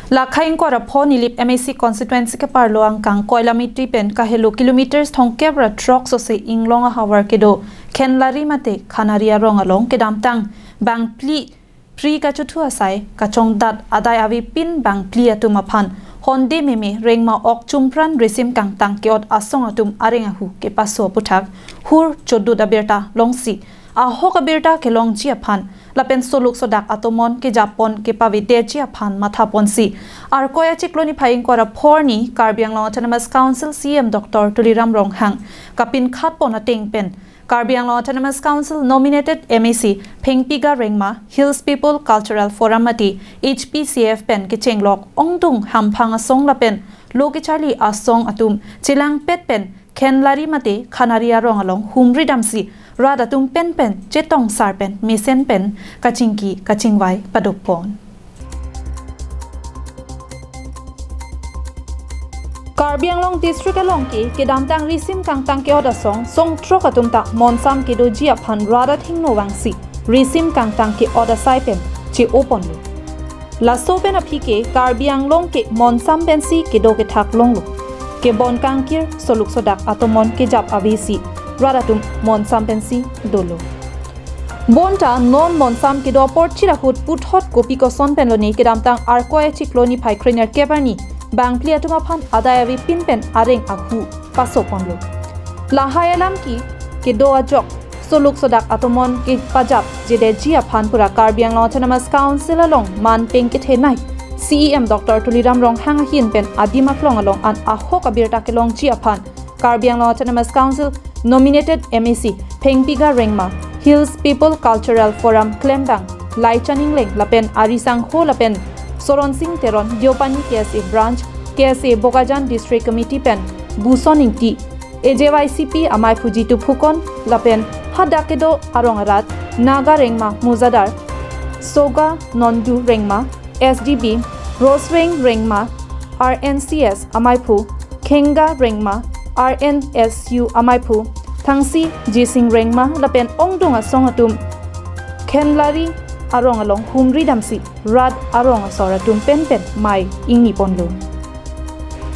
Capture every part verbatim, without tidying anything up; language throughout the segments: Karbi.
Lakhai ingkoi ra pho Nilip M A C constituency keparlo angkang Koilamati pen kahelo kilometers thomkep ra throk sose Inglong ahavar kedo Khenlari mate Khanari arong along kedamtang bangphli phri kachothu asai kachongdat adai avepin bangphli atum aphan honde meme rengma ok chumpran risim kangtang ke-ot asong atum areng ahu kepaso aputhak hur chodut abirta longsi ahok abirta kelongji aphan lapen soluk sodak atomon kejapon kepavedeji aphan mathaponsi Arkoi achiklo niphai ingkoi ra pho arni Karbi Anglong Autonomous Council C E M Doctor Tuliram Ronghang kapinkhatpon ateng pen Karbi Anglong Autonomous Council nominated M A C Phengpiga Rengma, Hills People Cultural Forum mate H P C F pen kechenglok ongdung hamphang asong lapen lo kecharli asong atum chelangpet pen Khenlari mate Khanari arong along humri damsi rat atum penpen chetong sar pen mesen pen kachingki kachingvai padokpon. Karbi Anglong District along ke kedamtang risim kangtang ke-ot asong song throk atum ta monsam kedoji aphan rat athengno vangsi risim kangtang ke-ot asai pen che-oponlo. Laso pen aphi ke Karbi Anglong ke monsam pensi kedo kethak longlo. Kebon kangkir soluk sodak atomon kejap avesi rat atum monsam pensi dolo. Bonta non monsam kedo apor chirahut puthot kopi koson pen lone kedamtang Arkoi achiklo niphai krenerkep arni bangphli atum aphan adai avepin pen areng ahu pasoponlo. Lahai alam ke kedo ajok soluk sodak atomon kepajapjedeji aphan pura Karbi Anglong Autonomous Council along man peng kethenei C E M Doctor Tuliram Ronghang ahin pen adim aklong along an ahok abirta kelongji aphan Karbi Anglong Autonomous Council nominated M A C Phengpiga Rengma, Hills People Cultural Forum klembang Laichan Engleng lapen ari sangho lapen Soronsing Teron, Deopani K S A Branch, K S A Bokajan District Committee pen Buson Ingti, A J Y C P amaiphu Jitu Phukon lapen hadak kedo arong arat Naga Rengma Muzadar, Soga Nondu Rengma, S D B, Rosreng Rengma, R N C S amaiphu Khenga Rengma, R N S U amaiphu Thangsi Jising Rengma lapen ongdung asong atum Khenlari arong along humri damsi rat arong asor atum penpen mai ingniponlo.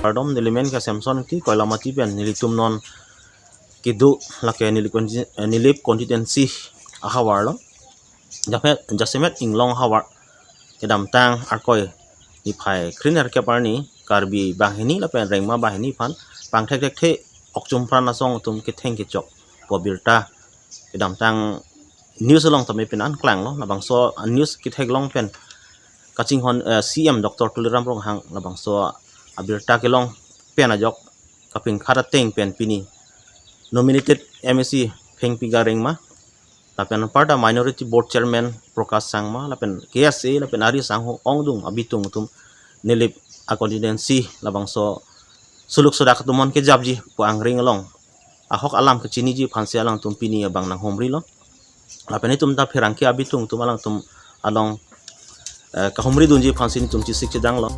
Kardom, nelimen ke Samson Ingti, Koilamati pen. Nelitum non kedo lake Nilip consti-, eh, Nilip constituency ahavar lo. Jape-, jasemet Inglong ahavar kedamtang Arkoi niphai krenerkep arni Karbi banghini lapen Rengma banghini aphan pangthekthekthe ok chumpran asong atum ketheng kechokpo abirta kedamtang news along tame pini an klanglo. Labangso news ketheklong pen kachinghon, eh, C E M Doctor Tuliram Ronghang labangso abirta kelong pen ajok kapinkhat ateng pen pini nominated M A C Phengpiga Rengma lapen aparta Minority Board Chairman Prakash Sangma lapen K S A lapen ari sangho ongdung abitung atum Nilip a constituency labangso soluk sodak atomon kejapji pu angring along ahok alam kechiniji aphansi alangtum pini abang nanghumrilo. Lapen itum ta pherangke abitung atum alangtum along, eh, kahumri dunji aphansi nelitum chesik chedanglo.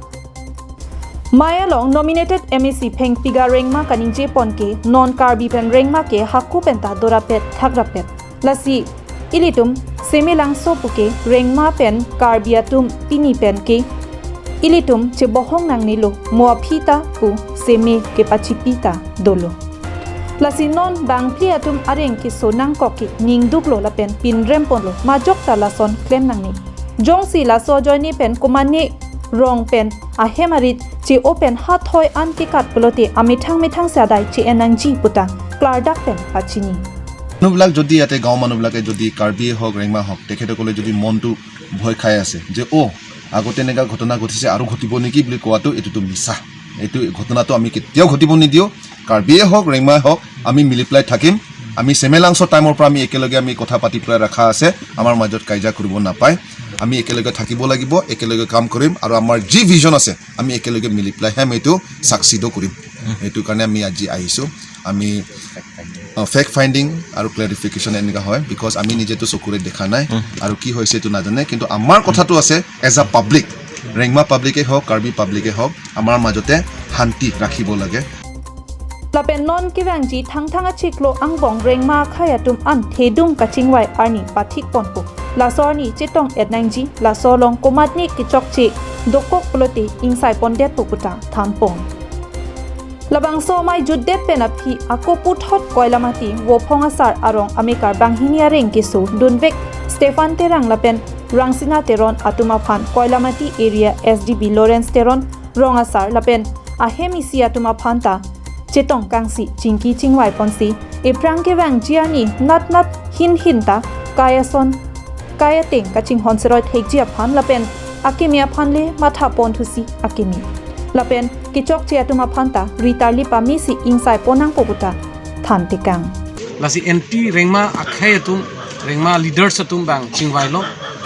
Mai along nominated M A C Phengpiga Rengma kaningjepon ke non Karbi pen Rengma ke hako penta dorapet thakrapet. Lasi ilitum Semelangso puke Rengma pen Karbi atum pini pen ke ilitum chebohong nangnelo, mo aphi ta pu seme kepachipi ta dolo. Lasi non bangphli atum areng keso nangkok ke ningduklo lapen pinremponlo, majok ta lason klem nangne. Jongsi laso ajoine pen komatne rong pen ahem arit che-o pen hathoi an kekat pulote amethang methang si adai che-en nangji puta klardak pen pachini. মানুহবিলাক যদি ইয়াতে গাঁৱৰ মানুহবিলাকে যদি কাৰ্বিয়ে হওক, ৰেংমা হওক, তেখেতসকলে যদি মনটো ভয় খাই আছে যে, "অ', আগতে এনেকুৱা ঘটনা ঘটিছে, আৰু ঘটিব নেকি?" বুলি কোৱাটো এইটোতো মিছা। এইটো ঘটনাটো আমি কেতিয়াও ঘটিব নিদিওঁ। কাৰ্বিয়ে হওক, ৰেংমাই হওক, আমি মিলি পেলাই থাকিম। আমি চেমেলাংছৰ টাইমৰ পৰা আমি একেলগে আমি কথা পাতি পেলাই ৰখা আছে, আমাৰ মাজত কাজিয়া কৰিব নাপায়। আমি একেলগে থাকিব লাগিব, একেলগে কাম কৰিম, আৰু আমাৰ যি ভিজন আছে, আমি একেলগে মিলি পেলাইহে আমি এইটো ছাকচিডো কৰিম। সেইটো কাৰণে আমি আজি আহিছোঁ। আমি, অ, ফেক্ট ফাইণ্ডিং আৰু ক্লেৰিফিকেশ্যন এনেকুৱা হয়, বিকজ আমি নিজেতো চকুৰে দেখা নাই আৰু কি হৈছে এইটো নাজানে, কিন্তু আমাৰ কথাটো আছে এজ আ পাব্লিক, ৰেংমা পাব্লিকে হওক, কাৰ্বি পাব্লিকে হওক, আমাৰ মাজতে শান্তি ৰাখিব লাগে। Lapen non kevangji Thangthang achiklo angbong Rengma akhei atum an thedung kachingvai arni pathikponpo. Laso arni chetong-et nangji, laso along komatne kechokche dokok pulote ingsai pondet pu puta thanpon. Labangso amei jutdet pen aphi ako puthot Koilamati Vophong asar arong amekar banghini areng keso dunvek Stephen Terang lapen Rangsina Teron atum aphan Koilamati area S D B Lawrence Teron rong asar lapen ahem isi atum aphan ta chetong kangsi chingki chingvai ponsi ephrang kevangji arni nat nat hin hin ta kai ason kai ateng kachinghon seroi thekji aphan lapen akeme aphan le matha pon thusi akeme lapen kechokche atum aphan ta ritarli pamisi ingsai pon nangpo puta than tekang. Lasi anti rengma akhei atum, rengma leaders atum bang chingvailo.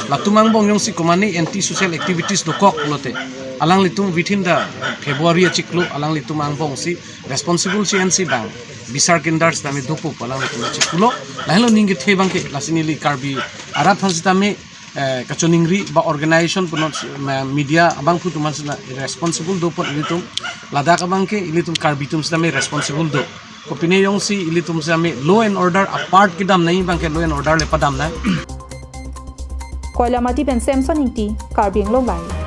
Latum angbong jongsi komane anti social activities dokok pulote, alanglitum within the February achiklo alanglitum angbongsi responsible si ansi bang bisar kindar sitame dopo pu alanglitum achiklo. Lahelo ning kethe abangke lasi neli Karbi arat aphan sitame eh, kachoningri ba organization punot, eh, media abangphu atum aphan sina responsible do pon ilitum. Ladak abangke ilitum Karbi atum sitame responsible do. Kopine jongsi ilitum sitame law and order apart kedam nangji abangke law and order le padam nang. Koilamati pen Samson Ingti, Karbi Anglong Live.